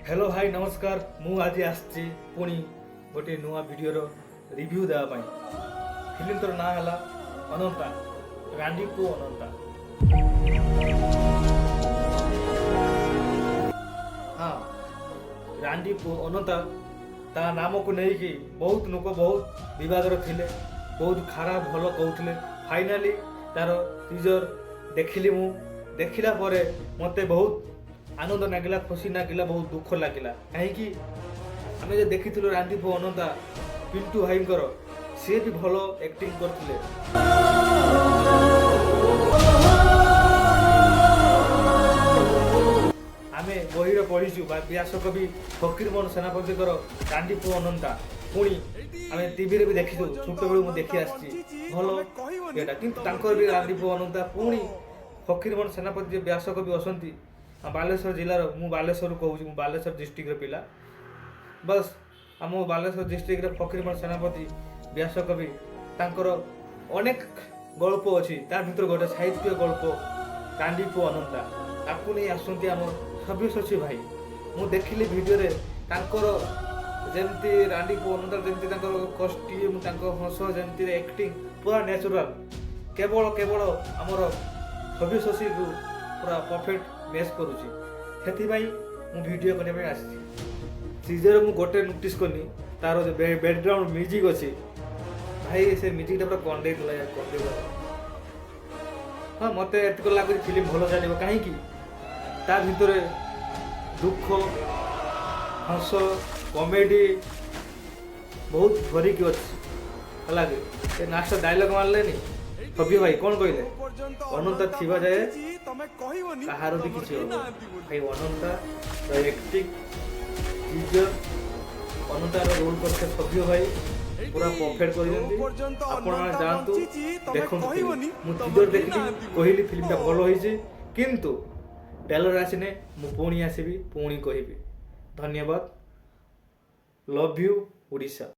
Hello ଭାଇ, ନମସ୍କାର। ମୁଁ ଆଜି ଆସିଛି ପୁଣି ଗୋଟିଏ ନୂଆ ଭିଡ଼ିଓର ରିଭ୍ୟୁ ଦେବା ପାଇଁ। ଫିଲ୍ମର ନାଁ ହେଲା ଅନନ୍ତା, ରାଣ୍ଡିପୁଅ ଅନନ୍ତା। ହଁ, ରାଣ୍ଡିପୁଅ ଅନନ୍ତା। ତା ନାମକୁ ନେଇକି ବହୁତ ଲୋକ ବହୁତ ବିବାଦରେ ଥିଲେ, ବହୁତ ଖରାପ ଭଲ କହୁଥିଲେ। ଫାଇନାଲି ତାର ଟିଜର ଦେଖିଲି ମୁଁ। ଦେଖିଲା ପରେ ମୋତେ ବହୁତ ଆନନ୍ଦ ଲାଗିଲା, ଖୁସି ଲାଗିଲା, ବହୁତ ଦୁଃଖ ଲାଗିଲା। କାହିଁକି ଆମେ ଯେ ଦେଖିଥିଲୁ ରାଣ୍ଡିପୁଅ ଅନନ୍ତା, ପିଣ୍ଟୁ ଭାଇଙ୍କର, ସିଏ ବି ଭଲ ଆକ୍ଟିଂ କରିଥିଲେ। ଆମେ ବହିରେ ପଢ଼ିଛୁ ବା ବ୍ୟାସକବି ଫକୀରମୋହନ ସେନାପତିଙ୍କର ରାଣ୍ଡିପୁଅ ଅନନ୍ତା। ପୁଣି ଆମେ ଟିଭିରେ ବି ଦେଖିଛୁ, ଛୋଟବେଳୁ ମୁଁ ଦେଖି ଆସିଛି ଭଲ ଏଇଟା। କିନ୍ତୁ ତାଙ୍କର ବି ରାଣ୍ଡିପୁଅ ଅନନ୍ତା, ପୁଣି ଫକୀରମୋହନ ସେନାପତି ଯେ ବ୍ୟାସକବି ଅଛନ୍ତି ଆମ ବାଲେଶ୍ୱର ଜିଲ୍ଲାର। ମୁଁ ବାଲେଶ୍ୱରରୁ କହୁଛି, ମୁଁ ବାଲେଶ୍ୱର ଡିଷ୍ଟ୍ରିକ୍ଟର ପିଲା। ବାସ୍, ଆମ ବାଲେଶ୍ୱର ଡିଷ୍ଟ୍ରିକ୍ଟରେ ଫକୀରମୋହନ ସେନାପତି ବ୍ୟାସକବି, ତାଙ୍କର ଅନେକ ଗଳ୍ପ ଅଛି। ତା ଭିତରୁ ଗୋଟେ ସାହିତ୍ୟ ଗଳ୍ପ ରାଣ୍ଡିପୁଅ ଅନନ୍ତା, ତାକୁ ନେଇ ଆସୁଛନ୍ତି ଆମ ସବ୍ୟସାଚୀ ଭାଇ। ମୁଁ ଦେଖିଲି ଭିଡ଼ିଓରେ ତାଙ୍କର ଯେମିତି ରାଣ୍ଡିପୁଅ ଅନନ୍ତା, ଯେମିତି ତାଙ୍କର କଷ୍ଟ୍ୟୁମ୍, ତାଙ୍କ ହସ, ଯେମିତି ଆକ୍ଟିଂ ପୁରା ନ୍ୟାଚୁରାଲ। କେବଳ କେବଳ ଆମର ସବ୍ୟସାଚୀକୁ ପୁରା ପରଫେକ୍ଟ ମ୍ୟାଚ୍ କରୁଛି। ସେଥିପାଇଁ ମୁଁ ଭିଡ଼ିଓ କରିବା ପାଇଁ ଆସିଛି। ଟିଜର ମୁଁ ଗୋଟେ ନୋଟିସ୍ କଲି, ତାର ଯେଉଁ ବ୍ୟାକଗ୍ରାଉଣ୍ଡ ମ୍ୟୁଜିକ୍ ଅଛି ଭାଇ, ସେ ମ୍ୟୁଜିକ୍ଟା ପୁରା କନ୍ଦେଇ ଦେଲା ୟାର, କନ୍ଦେଇ ଦେଲା। ହଁ, ମୋତେ ଏତିକି ଲାଗୁଛି ଫିଲ୍ମ ଭଲ ଚାଲିବ। କାହିଁକି ତା ଭିତରେ ଦୁଃଖ, ହସ, କମେଡି ବହୁତ ଭରିକି ଅଛି। ହେଲା କି ସେ ଲାଷ୍ଟ ଡାଇଲଗ ମାରିଲେନି ସବ୍ୟ ଭାଇ, କ'ଣ କହିଲେ? ଅନନ୍ତା ଥିବା ଯାଏ କାହାର ବି କିଛି ହବ। ଭାଇ, ଅନନ୍ତା ଆକ୍ଟିଂ, ଟିଜର, ଅନନ୍ତାର ରୋଲ କରିଥିଲେ ସବ୍ୟ ଭାଇ, ପୁରା ପରଫେକ୍ଟ କରିଛନ୍ତି। ଆପଣମାନେ ଯାଆନ୍ତୁ, ଦେଖନ୍ତୁ film। ମୁଁ ଟିଜର ଦେଖିଲି, କହିଲି ଫିଲ୍ମଟା ଭଲ ହେଇଛି। କିନ୍ତୁ ଟ୍ରେଲର ଆସିନେ ମୁଁ ପୁଣି ଆସିବି, ପୁଣି କହିବି। ଧନ୍ୟବାଦ। Love you Odisha.